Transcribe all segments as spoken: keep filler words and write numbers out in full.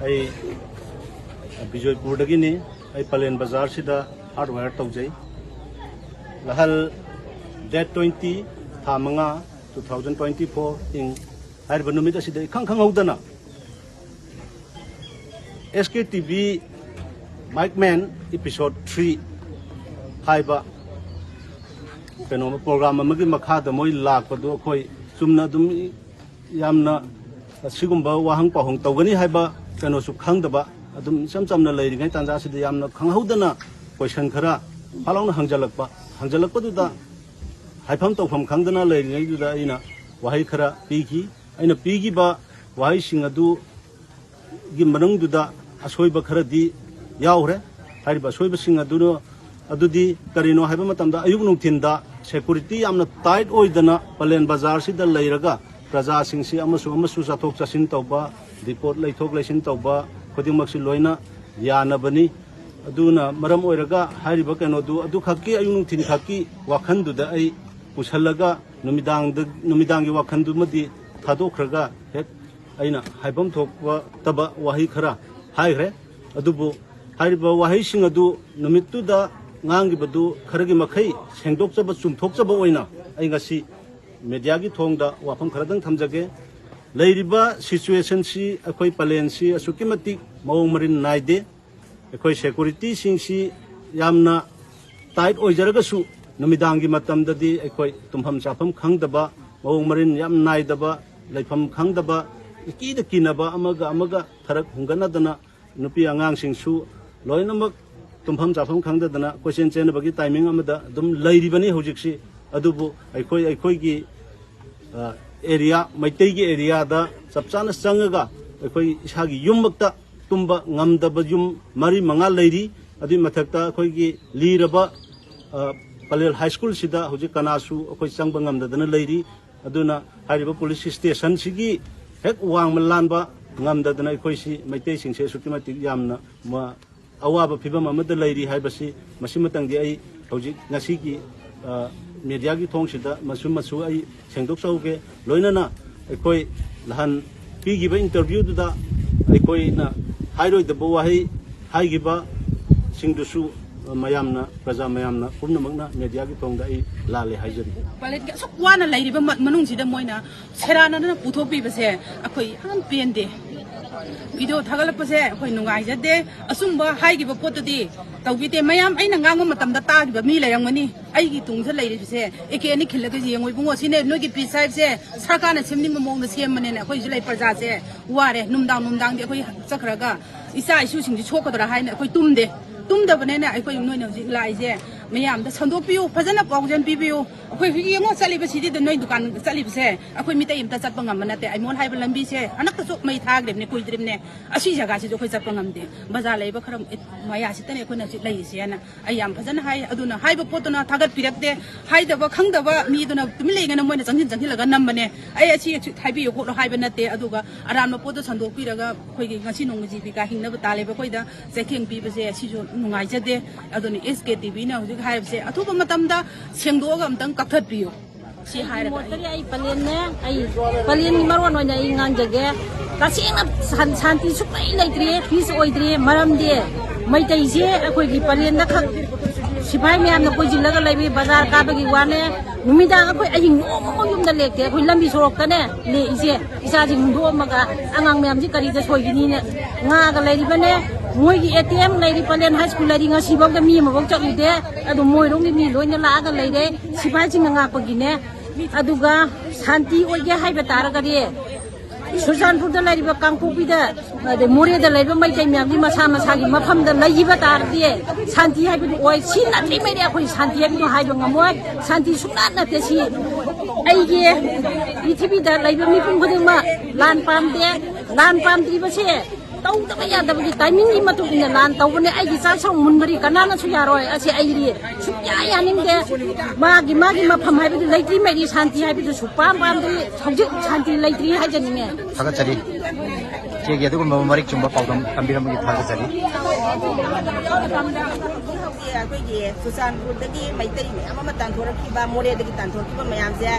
ꯑꯩ ꯕꯤꯖꯣꯏꯄꯨꯔꯗꯒꯤꯅꯤ꯫ ꯑꯩ plan ꯕꯖꯥꯔꯁꯤꯗ hardware ꯇꯧꯖꯩ꯫ ꯂꯍꯜ, ꯗꯦꯠ ꯇ꯭ꯋꯦꯟꯇꯤ, ꯊꯥ ꯃꯉꯥ, ꯇꯨ ꯊꯥꯎꯖꯟ ꯇ꯭ꯋꯦꯟꯇꯤ ꯐꯣꯔ ꯏꯪ ꯍꯥꯏꯔꯤꯕ ꯅꯨꯃꯤꯠ ꯑꯁꯤꯗ ꯏꯈꯪ ꯈꯪꯍꯧꯗꯅ ꯑꯦꯁ ꯀꯦ ꯇꯤ ꯚꯤ ꯃꯥꯏꯛ ꯃꯦꯟ ꯏꯄꯤꯁꯣꯗ ꯊ꯭ꯔꯤ ꯍꯥꯏꯕ ꯀꯩꯅꯣ ꯄ꯭ꯔꯣꯒ꯭ꯔꯥꯝ ꯑꯃꯒꯤ ꯃꯈꯥꯗ ꯃꯣꯏ ꯂꯥꯛꯄꯗꯨ ꯑꯩꯈꯣꯏ ꯆꯨꯝꯅ ꯑꯗꯨꯝ ꯌꯥꯝꯅ ꯑꯁꯤꯒꯨꯝꯕ ꯋꯥꯍꯪ ꯄꯥꯎꯍꯪ ꯇꯧꯒꯅꯤ ꯍꯥꯏꯕ ꯀꯩꯅꯣꯁꯨ ꯈꯪꯗꯕ, ꯑꯗꯨꯝ ꯏꯆꯝ ꯆꯝꯅ ꯂꯩꯔꯤꯉꯩ ꯇꯥꯟꯖꯥꯁꯤꯗ ꯌꯥꯝꯅ ꯈꯪꯍꯧꯗꯅ ꯀꯣꯏꯁꯟ ꯈꯔ ꯐꯠ ꯂꯥꯎꯅ ꯍꯪꯖꯜꯂꯛꯄ꯫ ꯍꯪꯖꯜꯂꯛꯄꯗꯨꯗ ꯍꯥꯏꯐꯝ ꯇꯧꯐꯝ ꯈꯪꯗꯅ ꯂꯩꯔꯤꯉꯩꯗꯨꯗ ꯑꯩꯅ ꯋꯥꯍꯩ ꯈꯔ ꯄꯤꯈꯤ꯫ ꯑꯩꯅ ꯄꯤꯈꯤꯕ ꯋꯥꯍꯩꯁꯤꯡ ꯑꯗꯨꯒꯤ ꯃꯅꯨꯡꯗꯨꯗ ꯑꯁꯣꯏꯕ ꯈꯔꯗꯤ ꯌꯥꯎꯈ꯭ꯔꯦ꯫ ꯍꯥꯏꯔꯤꯕ ꯑꯁꯣꯏꯕꯁꯤꯡ ꯑꯗꯨꯅ, ꯑꯗꯨꯗꯤ ꯀꯔꯤꯅꯣ ꯍꯥꯏꯕ ꯃꯇꯝꯗ, ꯑꯌꯨꯛ ꯅꯨꯡꯊꯤꯟꯗ ꯁꯦꯀꯨꯔꯤꯇꯤ ꯌꯥꯝꯅ ꯇꯥꯏꯠ ꯑꯣꯏꯗꯅ ꯄꯂꯦꯟ ꯕꯖꯥꯔꯁꯤꯗ ꯂꯩꯔꯒ ꯄ꯭ꯔꯖꯥꯁꯤꯡꯁꯤ ꯑꯃꯁꯨ ꯑꯃꯁꯨ ꯆꯠꯊꯣꯛ ꯆꯠꯁꯤꯟ ꯇꯧꯕ, ꯔꯤꯄꯣꯔꯠ ꯂꯩꯊꯣꯛ ꯂꯩꯁꯤꯟ ꯇꯧꯕ ꯈꯨꯗꯤꯡꯃꯛꯁꯤ ꯂꯣꯏꯅ ꯌꯥꯅꯕꯅꯤ꯫ ꯑꯗꯨꯅ ꯃꯔꯝ ꯑꯣꯏꯔꯒ ꯍꯥꯏꯔꯤꯕ ꯀꯩꯅꯣꯗꯨ ꯑꯗꯨꯈꯛꯀꯤ ꯑꯌꯨꯛ ꯅꯨꯡꯊꯤꯟ ꯈꯛꯀꯤ ꯋꯥꯈꯜꯗꯨꯗ ꯑꯩ ꯄꯨꯁꯜꯂꯒ ꯅꯨꯃꯤꯗꯥꯡꯗ, ꯅꯨꯃꯤꯗꯥꯡꯒꯤ ꯋꯥꯈꯜꯗꯨꯃꯗꯤ ꯊꯥꯗꯣꯛꯈ꯭ꯔꯒ ꯍꯦꯛ ꯑꯩꯅ ꯍꯥꯏꯐꯝ ꯊꯣꯛꯄ ꯇꯕ ꯋꯥꯍꯩ ꯈꯔ ꯍꯥꯏꯈ꯭ꯔꯦ꯫ ꯑꯗꯨꯕꯨ ꯍꯥꯏꯔꯤꯕ ꯋꯥꯍꯩꯁꯤꯡ ꯑꯗꯨ ꯅꯨꯃꯤꯠꯇꯨꯗ ꯉꯥꯡꯈꯤꯕꯗꯨ ꯈꯔꯒꯤ ꯃꯈꯩ ꯁꯦꯡꯗꯣꯛꯆꯕ, ꯆꯨꯝꯊꯣꯛꯆꯕ ꯑꯣꯏꯅ ꯑꯩ ꯉꯁꯤ ꯃꯦꯗꯤꯌꯥꯒꯤ ꯊꯣꯡꯗ ꯋꯥꯐꯝ ꯈꯔꯗꯪ ꯊꯝꯖꯒꯦ꯫ ꯂꯩꯔꯤꯕ ꯁꯤꯆꯨꯋꯦꯁꯟꯁꯤ, ꯑꯩꯈꯣꯏ ꯄꯂꯦꯟꯁꯤ ꯑꯁꯨꯛꯀꯤ ꯃꯇꯤꯛ ꯃꯑꯣꯡ ꯃꯔꯤꯟ ꯅꯥꯏꯗꯦ꯫ ꯑꯩꯈꯣꯏ ꯁꯦꯀꯨꯔꯤꯇꯤꯁꯤꯡꯁꯤ ꯌꯥꯝꯅ ꯇꯥꯏꯠ ꯑꯣꯏꯖꯔꯒꯁꯨ, ꯅꯨꯃꯤꯗꯥꯡꯒꯤ ꯃꯇꯝꯗꯗꯤ ꯑꯩꯈꯣꯏ ꯇꯨꯝꯐꯝ ꯆꯥꯐꯝ ꯈꯪꯗꯕ, ꯃꯑꯣꯡ ꯃꯔꯤꯟ ꯌꯥꯝ ꯅꯥꯏꯗꯕ, ꯂꯩꯐꯝ ꯈꯪꯗꯕ, ꯏꯀꯤꯗ ꯀꯤꯅꯕ, ꯑꯃꯒ ꯑꯃꯒ ꯊꯔꯛ ꯍꯨꯡꯒꯠꯅꯗꯅ, ꯅꯨꯄꯤ ꯑꯉꯥꯡꯁꯤꯡꯁꯨ ꯂꯣꯏꯅꯃꯛ ꯇꯨꯝꯐꯝ ꯆꯥꯐꯝ ꯈꯪꯗꯗꯅ ꯀꯣꯏꯆꯦꯟ ꯆꯦꯟꯅꯕꯒꯤ ꯇꯥꯏꯃꯤꯡ ꯑꯃꯗ ꯑꯗꯨꯝ ꯂꯩꯔꯤꯕꯅꯤ ꯍꯧꯖꯤꯛꯁꯤ꯫ ꯑꯗꯨꯕꯨ ꯑꯩꯈꯣꯏ, ꯑꯩꯈꯣꯏꯒꯤ, ꯑ, ꯑꯦꯔꯤꯌꯥ, ꯃꯩꯇꯩꯒꯤ ꯑꯦꯔꯤꯌꯥꯗ ꯆꯞ ꯆꯥꯅ ꯆꯪꯉꯒ ꯑꯩꯈꯣꯏ ꯏꯁꯥꯒꯤ ꯌꯨꯝꯃꯛꯇ ꯇꯨꯝꯕ ꯉꯝꯗꯕ ꯌꯨꯝ ꯃꯔꯤ ꯃꯉꯥ ꯂꯩꯔꯤ꯫ ꯑꯗꯨꯒꯤ ꯃꯊꯛꯇ ꯑꯩꯈꯣꯏꯒꯤ ꯂꯤꯔꯕ, ꯑ, ꯄꯂꯦꯜ ꯍꯥꯏ ꯁ꯭ꯀꯨꯜꯁꯤꯗ ꯍꯧꯖꯤꯛ ꯀꯅꯥꯁꯨ ꯑꯩꯈꯣꯏ ꯆꯪꯕ ꯉꯝꯗꯗꯅ ꯂꯩꯔꯤ꯫ ꯑꯗꯨꯅ ꯍꯥꯏꯔꯤꯕ ꯄꯨꯂꯤꯁ ꯁ꯭ꯇꯦꯁꯟꯁꯤꯒꯤ ꯍꯦꯛ ꯋꯥꯡꯃ ꯂꯥꯟꯕ ꯉꯝꯗꯗꯅ ꯑꯩꯈꯣꯏꯁꯤ ꯃꯩꯇꯩꯁꯤꯡꯁꯦ ꯑꯁꯨꯛꯀꯤ ꯃꯇꯤꯛ ꯌꯥꯝꯅ ꯃ-, ꯑꯋꯥꯕ ꯐꯤꯕꯝ ꯑꯃꯗ ꯂꯩꯔꯤ ꯍꯥꯏꯕꯁꯤ ꯃꯁꯤꯃꯇꯪꯗꯤ ꯑꯩ ꯍꯧꯖꯤꯛ ꯉꯁꯤꯒꯤ, ꯑ, ꯃꯦꯗꯤꯌꯥꯒꯤ ꯊꯣꯡꯁꯤꯗ ꯃꯁꯨ ꯃꯁꯨ ꯑꯩ ꯁꯦꯡꯗꯣꯛꯆꯍꯧꯒꯦ꯫ ꯂꯣꯏꯅꯅ ꯑꯩꯈꯣꯏ ꯅꯍꯥꯟ ꯄꯤꯈꯤꯕ ꯏꯟꯇꯔꯚ꯭ꯌꯨꯗꯨꯗ ꯑꯩꯈꯣꯏꯅ ꯍꯥꯏꯔꯣꯏꯗꯕ ꯋꯥꯍꯩ ꯍꯥꯏꯈꯤꯕꯁꯤꯡꯗꯨꯁꯨ ꯃꯌꯥꯝꯅ, ꯄ꯭ꯔꯖꯥ ꯃꯌꯥꯝꯅ ꯄꯨꯝꯅꯃꯛꯅ ꯃꯦꯗꯤꯌꯥꯒꯤ ꯊꯣꯡꯗ ꯑꯩ ꯂꯥꯜꯂꯦ ꯍꯥꯏꯖꯔꯤ꯫ ꯄꯥꯂꯦꯠꯀꯤ ꯑꯁꯨꯛ ꯋꯥꯅ ꯂꯩꯔꯤꯕ ꯃ-, ꯃꯅꯨꯡꯁꯤꯗ ꯃꯣꯏꯅ ꯁꯦꯔꯥꯟꯅꯗꯅ ꯄꯨꯊꯣꯛꯄꯤꯕꯁꯦ ꯑꯩꯈꯣꯏ ꯌꯥꯝ ꯄꯦꯟꯗꯦ꯫ ꯚꯤꯗꯤꯑꯣ ꯊꯥꯒꯠꯂꯛꯄꯁꯦ ꯑꯩꯈꯣꯏ ꯅꯨꯡꯉꯥꯏꯖꯗꯦ꯫ ꯑꯆꯨꯝꯕ ꯍꯥꯏꯈꯤꯕ ꯄꯣꯠꯇꯨꯗꯤ ꯇꯧꯕꯤꯗꯦ꯫ ꯃꯌꯥꯝ ꯑꯩꯅ ꯉꯥꯡꯕ ꯃꯇꯝꯗ ꯇꯥꯈꯤꯕ ꯃꯤ ꯂꯩꯔꯝꯒꯅꯤ꯫ ꯑꯩꯒꯤ ꯇꯨꯡꯗ ꯂꯩꯔꯤꯕꯁꯦ ꯑꯦ ꯀꯦ ꯑꯅꯤ ꯈꯤꯜꯂꯒ ꯌꯦꯡꯉꯣ ꯏꯕꯨꯡꯉꯣ꯫ ꯁꯤꯅꯦ ꯅꯣꯏꯒꯤ ꯄꯤꯁ ꯍꯥꯏꯕꯁꯦ꯫ ꯁꯔꯀꯥꯔꯅ ꯁꯦꯝꯅꯤꯡꯕ ꯃꯑꯣꯡꯗ ꯁꯦꯝꯕꯅꯦꯅ ꯑꯩꯈꯣꯏꯁꯨ ꯂꯩ ꯄ꯭ꯔꯖꯥꯁꯦ ꯋꯥꯔꯦ꯫ ꯅꯨꯡꯗꯥꯡ ꯅꯨꯡꯗꯥꯡꯗꯤ ꯑꯩꯈꯣꯏ ꯆꯠꯈ꯭ꯔꯒ ꯏꯆꯥ ꯏꯁꯨꯁꯤꯡꯁꯤ ꯁꯣꯛꯀꯗ꯭ꯔꯥ ꯍꯥꯏꯅ ꯑꯩꯈꯣꯏ ꯇꯨꯝꯗꯦ꯫ ꯇꯨꯝꯗꯕꯅꯦꯅ ꯑꯩꯈꯣꯏ ꯅꯣꯏꯅ ꯍꯧꯖꯤꯛ ꯂꯥꯛꯏꯁꯦ ꯃꯌꯥꯝꯗ ꯁꯟꯗꯣꯛꯄꯤꯌꯨ, ꯐꯖꯅ ꯄꯥꯎꯖꯦꯜ ꯄꯤꯕꯤꯌꯨ꯫ ꯑꯩꯈꯣꯏ ꯍꯧꯖꯤꯛ ꯌꯦꯡꯉꯣ ꯆꯠꯂꯤꯕꯁꯤꯗꯤ ꯑꯗꯨ ꯅꯣꯏ ꯗꯨꯀꯥꯟ ꯆꯠꯂꯤꯕꯁꯦ ꯑꯩꯈꯣꯏ ꯃꯤꯇꯩ ꯑꯝꯇ ꯆꯠꯄ ꯉꯝꯕ ꯅꯠꯇꯦ꯫ ꯑꯩꯃꯣꯟ ꯍꯥꯏꯕ ꯂꯝꯕꯤꯁꯦ ꯍꯟꯗꯛꯇꯁꯨ ꯃꯩ ꯊꯥꯈ꯭ꯔꯤꯕꯅꯦ, ꯀꯨꯏꯗ꯭ꯔꯤꯕꯅꯦ꯫ ꯑꯁꯤ ꯖꯒꯥꯁꯤꯁꯨ ꯑꯩꯈꯣꯏ ꯆꯠꯄ ꯉꯝꯗꯦ꯫ ꯕꯖꯥꯔ ꯂꯩꯕ ꯈꯔ ꯃꯌꯥꯁꯤꯗꯅꯦ ꯑꯩꯈꯣꯏꯅ ꯍꯧꯖꯤꯛ ꯂꯩꯔꯤꯁꯦꯅ꯫ ꯑꯩ ꯌꯥꯝ ꯐꯖꯅ ꯍꯥꯏ꯫ ꯑꯗꯨꯅ ꯍꯥꯏꯕ ꯄꯣꯠꯇꯨꯅ ꯊꯥꯒꯠꯄꯤꯔꯛꯇꯦ꯫ ꯍꯥꯏꯗꯕ ꯈꯪꯗꯕ ꯃꯤꯗꯨꯅ ꯇꯨꯃꯤꯟ ꯂꯩꯒꯅ ꯃꯣꯏꯅ ꯆꯪꯁꯤꯟ ꯆꯪꯁꯤꯜꯂꯒ ꯅꯝꯕꯅꯦ꯫ ꯑꯩ ꯑꯁꯤ ꯍꯥꯏꯕꯤꯌꯨ ꯈꯣꯠꯂꯣ ꯍꯥꯏꯕ ꯅꯠꯇꯦ꯫ ꯑꯗꯨꯒ ꯑꯔꯥꯟꯕ ꯄꯣꯠꯇꯣ ꯁꯟꯗꯣꯛꯄꯤꯔꯒ ꯑꯩꯈꯣꯏꯒꯤ ꯉꯁꯤ ꯅꯣꯡꯃ ꯖꯤꯕꯤꯀꯥ ꯍꯤꯡꯅꯕ ꯇꯥꯜꯂꯤꯕ ꯑꯩꯈꯣꯏꯗ ꯆꯩꯊꯦꯡ ꯄꯤꯕꯁꯦ ꯑꯁꯤꯁꯨ ꯅꯨꯡꯉꯥꯏꯖꯗꯦ꯫ ꯑꯗꯨꯅ ꯑꯦꯁ ꯀꯦ ꯇꯤ ꯚꯤꯅ ꯍꯧꯖꯤꯛ ꯍꯥꯏꯔꯤꯕꯁꯦ ꯑꯊꯨꯕ ꯃꯇꯝꯗ ꯁꯦꯡꯗꯣꯛꯑꯒ ꯑꯝꯇꯪ ꯀꯛꯊꯠꯄꯤꯌꯨ꯫ ꯁꯤ ꯍꯥꯏꯔꯒ ꯑꯩ ꯃꯣꯠꯇꯗꯤ ꯑꯩ ꯄꯂꯦꯟꯅꯦ꯫ ꯑꯩ ꯄꯂꯦꯟꯒꯤ ꯃꯔꯣꯟ ꯑꯣꯏꯅ ꯑꯩ ꯉꯥꯡꯖꯒꯦ꯫ ꯇꯁꯦꯡꯅ ꯁꯥꯟ-, ꯁꯥꯟꯇꯤ ꯁꯨꯡꯂꯩ ꯂꯩꯇ꯭ꯔꯦ, ꯄꯤꯁ ꯑꯣꯏꯗ꯭ꯔꯦ꯫ ꯃꯔꯝꯗꯤ ꯃꯩꯇꯩꯁꯦ ꯑꯩꯈꯣꯏꯒꯤ ꯄꯂꯦꯟꯗ ꯈꯛ ꯁꯤꯐꯥꯏ ꯃꯌꯥꯝꯅ ꯀꯣꯏꯁꯤꯜꯂꯒ ꯂꯩꯕꯤ꯫ ꯕꯖꯥꯔ ꯀꯥꯕꯒꯤ ꯋꯥꯅꯦ꯫ ꯅꯨꯃꯤꯗꯥꯡ ꯑꯩꯈꯣꯏ ꯑꯍꯤꯡ ꯅꯣꯡꯃ ꯌꯨꯝꯗ ꯂꯦꯛꯇꯦ꯫ ꯑꯩꯈꯣꯏ ꯂꯝꯕꯤ ꯁꯣꯔꯣꯛꯇꯅꯦ ꯂꯦꯛꯏꯁꯦ꯫ ꯏꯆꯥꯁꯤꯡ ꯍꯨꯟꯗꯣꯛꯑꯝꯃꯒ ꯑꯉꯥꯡ ꯃꯌꯥꯝꯁꯤ ꯀꯔꯤꯗ ꯁꯣꯏꯒꯅꯤꯅ ꯉꯥꯒ ꯂꯩꯔꯤꯕꯅꯦ꯫ ꯃꯣꯏꯒꯤ ꯑꯦ ꯇꯤ ꯑꯦꯝ ꯂꯩꯔꯤ, ꯄꯂꯦꯟ ꯍꯥꯏ ꯁ꯭ꯀꯨꯜ ꯂꯩꯔꯤ, ꯉꯁꯤꯐꯥꯎꯗ ꯃꯤ ꯑꯃꯐꯥꯎ ꯆꯠꯂꯨꯗꯦ꯫ ꯑꯗꯨ ꯃꯣꯏꯔꯣꯝꯒꯤ ꯃꯤ ꯂꯣꯏꯅ ꯂꯥꯛꯑꯒ ꯂꯩꯔꯦ꯫ ꯁꯤꯐꯥꯏꯁꯤꯡꯅ ꯉꯥꯛꯄꯒꯤꯅꯦ꯫ ꯑꯗꯨꯒ ꯁꯥꯟꯇꯤ ꯑꯣꯏꯒꯦ ꯍꯥꯏꯕ ꯇꯥꯔꯒꯗꯤ ꯆꯨꯔꯆꯥꯟꯄꯨꯔꯗ ꯂꯩꯔꯤꯕ, ꯀꯥꯡꯄꯣꯛꯄꯤꯗ, ꯑꯗꯩ ꯃꯣꯔꯦꯗ ꯂꯩꯔꯤꯕ ꯃꯩꯇꯩ ꯃꯌꯥꯝꯗꯤ ꯃꯁꯥ ꯃꯁꯥꯒꯤ ꯃꯐꯝꯗ ꯂꯩꯈꯤꯕ ꯇꯥꯔꯗꯤ ꯁꯥꯟꯇꯤ ꯍꯥꯏꯕꯗꯨ ꯑꯣꯏ꯫ ꯁꯤ ꯅꯠꯇ꯭ꯔꯤꯉꯩꯗꯤ ꯑꯩꯈꯣꯏ ꯁꯥꯟꯇꯤ ꯍꯥꯏꯕꯗꯨ ꯍꯥꯏꯕ ꯉꯝꯃꯣꯏ꯫ ꯁꯥꯟꯇꯤ ꯁꯨꯡꯂꯥꯟ ꯅꯠꯇꯦ꯫ ꯁꯤ ꯑꯩꯒꯤ ꯄ꯭ꯔꯤꯊꯤꯕꯤꯗ ꯂꯩꯕ ꯃꯤꯄꯨꯝ ꯈꯨꯗꯤꯡꯃꯛ ꯂꯥꯟ ꯄꯥꯝꯗꯦ꯫ ꯂꯥꯟ ꯄꯥꯝꯗ꯭ꯔꯤꯕꯁꯦ ꯇꯧꯗꯕ ꯌꯥꯗꯕꯒꯤ ꯇꯥꯏꯃꯤꯡꯒꯤ ꯃꯇꯨꯡ ꯏꯟꯅ ꯂꯥꯟ ꯇꯧꯕꯅꯦ꯫ ꯑꯩꯒꯤ ꯆꯥꯛꯁꯪ ꯃꯨꯟꯕꯔꯤ ꯀꯅꯥꯅꯁꯨ ꯌꯥꯔꯣꯏ꯫ ꯑꯁꯤ ꯑꯩꯗꯤ ꯁꯨꯡꯌꯥ ꯌꯥꯅꯤꯡꯗꯦ꯫ ꯃꯥꯒꯤ, ꯃꯥꯒꯤ ꯃꯐꯝ ꯍꯥꯏꯕꯗꯨ ꯂꯩꯇ꯭ꯔꯤꯉꯩꯗꯤ ꯁꯥꯟꯇꯤ ꯍꯥꯏꯕꯗꯨ ꯁꯨꯛꯄꯥꯝ ꯄꯥꯝꯗ꯭ꯔꯤ꯫ ꯍꯧꯖꯤꯛ ꯁꯥꯟꯇꯤ ꯂꯩꯇ꯭ꯔꯤ ꯍꯥꯏꯖꯅꯤꯡꯉꯦ꯫ ꯊꯥꯒꯠꯆꯔꯤ꯫ ꯏꯆꯦꯒꯤ ꯑꯗꯨꯒꯨꯝꯕ ꯃꯔꯤꯛ ꯆꯨꯝꯕ ꯄꯥꯎꯗꯝ ꯇꯝꯕꯤꯔꯝꯕꯒꯤ ꯊꯥꯒꯠꯆꯔꯤ꯫ ꯍꯧꯖꯤꯛ ꯑꯩꯈꯣꯏꯒꯤ ꯆꯨꯔꯆꯥꯟꯄꯨꯔꯗꯒꯤ ꯃꯩꯇꯩ ꯃꯌꯥꯝ ꯑꯃ ꯇꯥꯟꯊꯣꯔꯛꯈꯤꯕ, ꯃꯣꯔꯦꯗꯒꯤ ꯇꯥꯟꯊꯣꯔꯛꯈꯤꯕ ꯃꯌꯥꯝꯁꯦ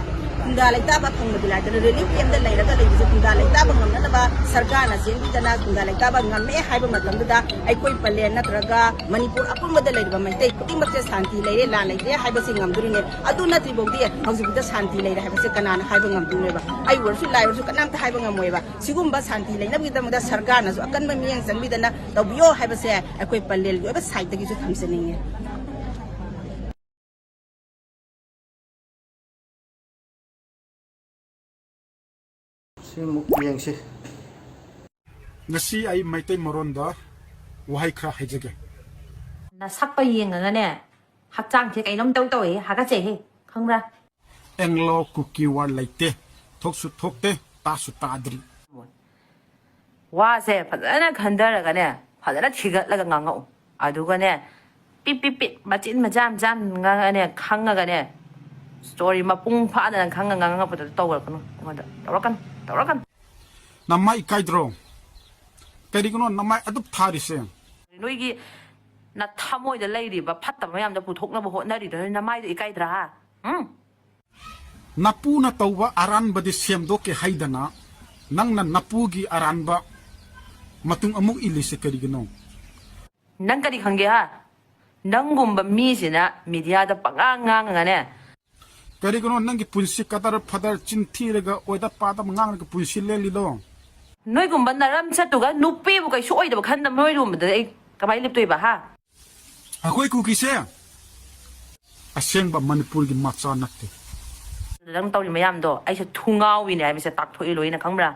ꯈꯨꯟꯗꯥ ꯂꯩꯇꯥꯕ ꯐꯪꯕꯗꯤ ꯂꯥꯏꯗꯅ, ꯔꯤꯂꯤꯐ ꯀꯦꯝꯞꯇ ꯂꯩꯔꯒ ꯂꯩꯕꯁꯦ ꯈꯨꯟꯗꯥ ꯂꯩꯇꯥꯕ ꯉꯝꯅꯅꯕ ꯁꯔꯀꯥꯔꯅ ꯆꯦꯟꯕꯤꯗꯅ ꯈꯨꯟꯗꯥ ꯂꯩꯇꯥꯕ ꯉꯝꯃꯦ ꯍꯥꯏꯕ ꯃꯇꯝꯗꯨꯗ, ꯑꯩꯈꯣꯏ ꯄꯂꯦꯟ ꯅꯠꯇ꯭ꯔꯒ ꯃꯅꯤꯄꯨꯔ ꯑꯄꯨꯟꯕꯗ ꯂꯩꯔꯤꯕ ꯃꯩꯇꯩ ꯈꯨꯗꯤꯡꯃꯛꯁꯦ ꯁꯥꯟꯇꯤ ꯂꯩꯔꯦ, ꯂꯥꯟ ꯂꯩꯇꯦ ꯍꯥꯏꯕꯁꯤ ꯉꯝꯗꯣꯔꯤꯅꯦ꯫ ꯑꯗꯨ ꯅꯠꯇ꯭ꯔꯤꯐꯥꯎꯗꯤ ꯍꯧꯖꯤꯛꯐꯥꯎꯗ ꯁꯥꯟꯇꯤ ꯂꯩꯔꯦ ꯍꯥꯏꯕꯁꯦ ꯀꯅꯥꯅ ꯍꯥꯏꯕ ꯉꯝꯗꯣꯏꯅꯣꯕ? ꯑꯩ ꯑꯣꯏꯔꯁꯨ, ꯂꯥꯏ ꯑꯣꯏꯔꯁꯨ, ꯀꯅꯥꯝꯇ ꯍꯥꯏꯕ ꯉꯝꯃꯣꯏꯕ꯫ ꯁꯤꯒꯨꯝꯕ ꯁꯥꯟꯇꯤ ꯂꯩꯅꯕꯒꯤꯗꯃꯛꯇ ꯁꯔꯀꯥꯔꯅꯁꯨ ꯑꯀꯟꯕ ꯃꯤꯠꯌꯦꯡ ꯆꯪꯕꯤꯗꯅ ꯇꯧꯕꯤꯌꯣ ꯍꯥꯏꯕꯁꯦ ꯑꯩꯈꯣꯏ ꯄꯂꯦꯜꯒꯤ ꯑꯣꯏꯕ ꯁꯥꯏꯠꯇꯒꯤꯁꯨ ꯊꯝꯖꯅꯤꯡꯉꯤ꯫ ꯁꯤꯃꯨꯛ ꯌꯦꯡꯁꯤ꯫ ꯉꯁꯤ ꯑꯩ ꯃꯩꯇꯩ ꯃꯔꯣꯟꯗ ꯋꯥꯍꯩ ꯈꯔ ꯍꯥꯏꯖꯒꯦ꯫ ꯅꯁꯛꯄ ꯌꯦꯡꯉꯒꯅꯦ, ꯍꯛꯆꯥꯡꯁꯦ ꯀꯩꯅꯣꯝ ꯇꯧ ꯇꯧꯋꯦ, ꯍꯥꯀꯠꯆꯩꯍꯦ, ꯈꯪꯕ꯭ꯔꯥ? ꯑꯦꯡꯂꯣ ꯀꯨꯀꯤ ꯋꯥꯔ ꯂꯩꯇꯦ, ꯊꯣꯛꯁꯨ ꯊꯣꯛꯇꯦ, ꯇꯥꯁꯨ ꯇꯥꯗ꯭ꯔꯤ꯫ ꯋꯥꯁꯦ ꯐꯖꯅ ꯈꯟꯊꯔꯒꯅꯦ, ꯐꯖꯅ ꯊꯤꯒꯠꯂꯒ ꯉꯥꯡꯉꯛꯎ꯫ ꯑꯗꯨꯒꯅꯦ, ꯄꯤꯠ ꯄꯤꯠ ꯄꯤꯠ, ꯃꯆꯤꯟ ꯃꯆꯥ ꯃꯆꯥ ꯉꯥꯡꯉꯒꯅꯦ, ꯈꯪꯉꯒꯅꯦ, ꯁ꯭ꯇꯣꯔꯤ ꯃꯄꯨꯡ ꯐꯥꯗꯅ ꯈꯪꯉ ꯉꯥꯡꯉꯛꯄꯗꯨ ꯇꯧꯔꯛꯀꯅꯨ ꯑꯩꯉꯣꯟꯗ꯫ ꯇꯧꯔꯛꯀꯅꯨ, ꯇꯧꯔꯛꯀꯅꯨ꯫ ꯅꯃꯥꯏ ꯏꯀꯥꯏꯗ꯭ꯔꯣ? ꯀꯔꯤꯒꯤꯅꯣ ꯅꯃꯥꯏ ꯑꯗꯨꯛ ꯊꯥꯔꯤꯁꯦ? ꯅꯣꯏꯒꯤ ꯅꯊꯃꯣꯏꯗ ꯂꯩꯔꯤꯕ ꯐꯠꯇꯕ ꯃꯌꯥꯝꯗꯣ ꯄꯨꯊꯣꯛꯅꯕ ꯍꯣꯠꯅꯔꯤꯗꯣ ꯅꯣꯏ ꯅꯃꯥꯏꯗꯣ ꯏꯀꯥꯏꯗ꯭ꯔꯥ, ꯍꯥ? ꯎꯝ? ꯅꯄꯨꯅ ꯇꯧꯕ ꯑꯔꯥꯟꯕꯗꯤ ꯁꯦꯝꯗꯣꯛꯀꯦ ꯍꯥꯏꯗꯅ, ꯅꯪꯅ ꯅꯄꯨꯒꯤ ꯑꯔꯥꯟꯕ ꯃꯇꯨꯡ ꯑꯃꯨꯛ ꯏꯜꯂꯤꯁꯦ ꯀꯔꯤꯒꯤꯅꯣ? ꯅꯪ ꯀꯔꯤ ꯈꯪꯒꯦ, ꯍꯥ? ꯅꯪꯒꯨꯝꯕ ꯃꯤꯁꯤꯅ ꯃꯤꯗꯤꯌꯥꯗ ꯄꯉꯥꯡ ꯉꯥꯡꯉꯒꯅꯦ꯫ ꯀꯔꯤꯒꯤꯅꯣ ꯅꯪꯒꯤ ꯄꯨꯟꯁꯤ ꯀꯗꯔ ꯐꯗꯔ ꯆꯤꯟ ꯊꯤꯔꯒ ꯑꯣꯏꯗ ꯄꯥꯗꯕ ꯉꯥꯡꯂꯒ ꯄꯨꯟꯁꯤ ꯂꯦꯜꯂꯤꯗꯣ? ꯅꯣꯏꯒꯨꯝꯕ ꯅꯔꯝ ꯆꯠꯇꯨꯒ ꯅꯨꯄꯤꯕꯨ ꯀꯩꯁꯨ ꯑꯣꯏꯗꯕ ꯈꯟꯗꯕ ꯅꯣꯏꯒꯨꯝꯕꯗ ꯑꯩ ꯀꯃꯥꯏꯅ ꯂꯦꯞꯇꯣꯏꯕ, ꯍꯥ? ꯑꯩꯈꯣꯏ ꯀꯨꯀꯤꯁꯦ ꯑꯁꯦꯡꯕ ꯃꯅꯤꯄꯨꯔꯒꯤ ꯃꯆꯥ ꯅꯠꯇꯦ꯫ ꯅꯪ ꯇꯧꯔꯤ ꯃꯌꯥꯝꯗꯣ ꯑꯩꯁꯦ ꯊꯨꯡꯉꯥꯎꯕꯤꯅꯦ ꯍꯥꯏꯕꯁꯦ ꯇꯥꯛꯊꯣꯛꯏ ꯂꯣꯏꯅ, ꯈꯪꯕ꯭ꯔꯥ?